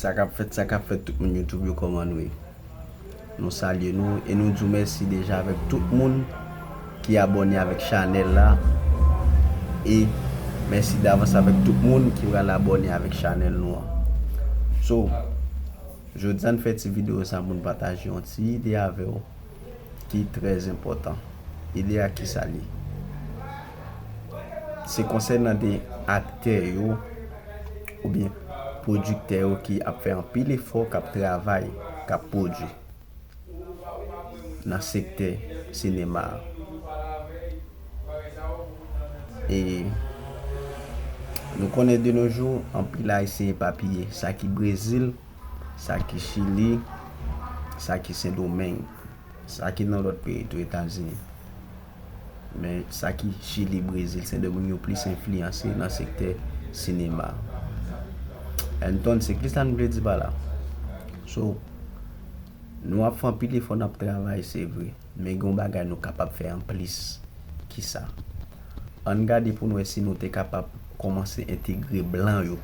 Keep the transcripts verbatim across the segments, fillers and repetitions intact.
Sa k ap fèt, sa k ap fèt, tout moun YouTube yo, kòman nou ye? Nou salye nou e nou di w mèsi deja avèk tout moun ki abòne avèk chanèl la. E mèsi davans avèk tout moun ki pral abòne avèk chanèl nou an. So, jodi a n fè ti videyo sa pou n pataje yon ti ide avè w ki trè enpòtan. Ide a, kisa l ye? Se konsènan de aktè yo oubyen pwodiktè yo ki ap fè anpil efò, k ap travay, k ap pwodui nan sektè sinema a. E nou konnen de nos jours, anpil Ayisyen epapiye, sa ki Brezil, sa ki Chili, sa ki Sendomeng, sa ki nan lòt peyi tou, Etazini. Men sa ki Chili, Brezil, Sendomeng, yo plis enfliyanse nan sektè sinema. Anton, se kisa n vle di pa la? So, nou ap fè anpil efò, n ap travay, se vre, men gen yon bagay nou kapab fè anplis. Kisa? Ann gade pou n wè si nou te kapab kòmanse entegre blan yo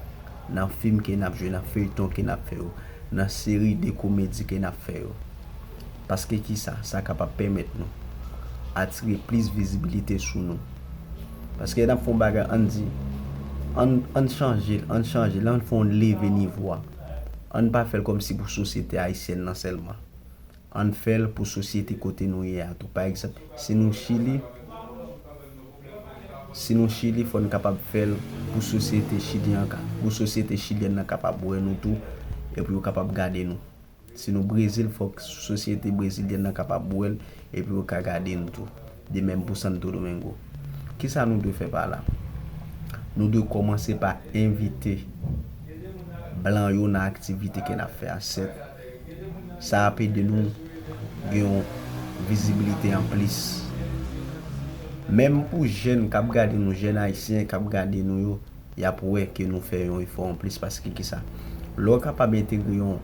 nan fim ke n ap jwe, nan feyton ke n ap fè yo, nan seri de komedi ke n ap fè yo. Paske kisa? Sa kapab pèmèt nou atire plis vizibilite sou nou. Paske n ap fè yon bagay, ann di, ann, ann chanje l, ann chanje l, ann fè yon leve nivo a. Ann pa fè l kòmsi pou sosyete ayisyèn nan sèlman. Ann fè l pou sosyete kote nou ye a tou. Pa egzanp, si nou Chili, si nou Chili, fò n kapab fè l pou sosyete chilyen an ka, pou sosyete chilyèn nan kapab wè nou tou, epi yo kapab gade nou. Si nou Brezil, fòk sosyete brezilyèn nan kapab wè l, epi yo ka gade nou tou. De menm pou Santo Domingo. Kisa nou dwe fè pa la? Nou dwe kòmanse pa envite blan yo nan aktivite ke n ap fè a, sèt. Sa ap ede nou gen yon vizibilite anplis. Menm pou jèn k ap gade nou, jèn ayisyen k ap gade nou yo, y ap wè ke nou fè yon efò anplis, paske kisa? Lè w kapab entegre yon,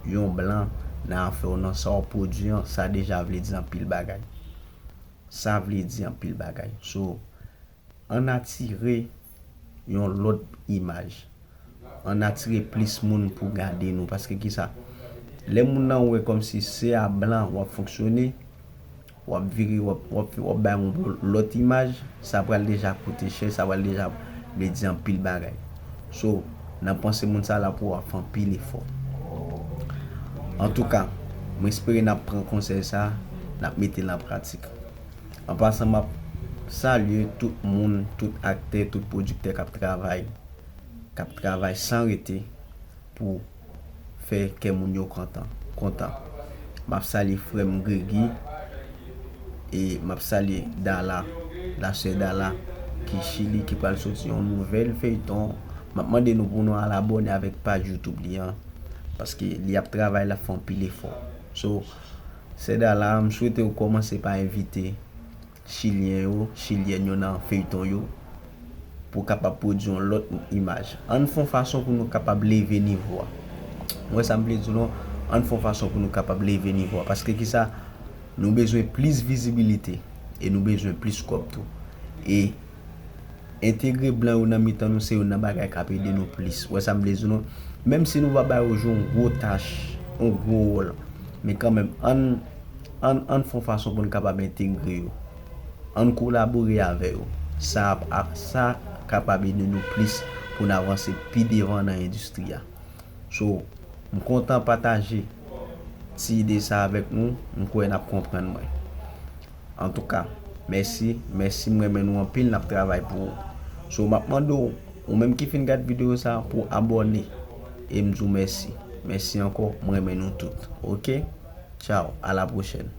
yon blan nan afè w, nan sa w pwodui an, sa deja vle di anpil bagay. Sa vle di anpil bagay. So, ann atire yon lòt imaj. Ann atire plis moun pou gade nou. Paske kisa? Lè moun nan wè kòmsi se a blan w ap fonksyone, w ap vire, w ap, w ap, w ap bay yon lòt imaj, sa pral deja koute chè, sa pral deja vle di anpil bagay. So, nan panse moun sa la pou w ap fè anpil efò. Antouka, mwen espere n ap pran konsèy sa, n ap mete l an pratik. An pasan, m ap salye tout moun, tout aktè, tout pwodiktè k ap travay, k ap travay san rete pou fè kè moun yo kontan, kontan. M ap salye frè m Gregi, e m ap salye Dala, la sè Dala, ki Chili, ki pral soti yon nouvèl feyton. M ap mande nou pou nou al abòne avèk paj YouTube li an, paske li ap travay, l ap fè anpil efò. So, sè Dala, m swete w kòmanse pa envite chilyen yo, chilyèn yo nan feyton yo, pou kapab pwodui yon lòt imaj. Ann fè yon fason pou nou kapab leve nivo a. Ou wè sa m vle di w non? Ann fè yon fason pou nou kapab leve nivo a. Paske kisa? Nou bezwen plis vizibilite e nou bezwen plis kòb tou. E entegre blan yo nan mitan nou se youn nan bagay k ap ede nou plis. Ou wè sa m vle di w non? Menm si nou pa ba yo jwe yon gwo tach, yon gwo wòl, men kanmenm, ann, ann, ann fè yon fason pou n kapab entegre yo. Ann kolabore avè yo. Sa ap, ap, sa kapab ede nou plis pou n avanse pi devan nan endistri a. So, m kontan pataje ti ide sa avèk nou. M kwè n ap konprann mwen. Antouka, mèsi, mèsi, m renmen nou anpil, n ap travay pou ou. So, m ap mande w, ou menm ki fin gad videyo sa, pou w abòne. E m di w mèsi. Mèsi ankò, m renmen nou tout. Oke? Tchaw, a la pwochèn.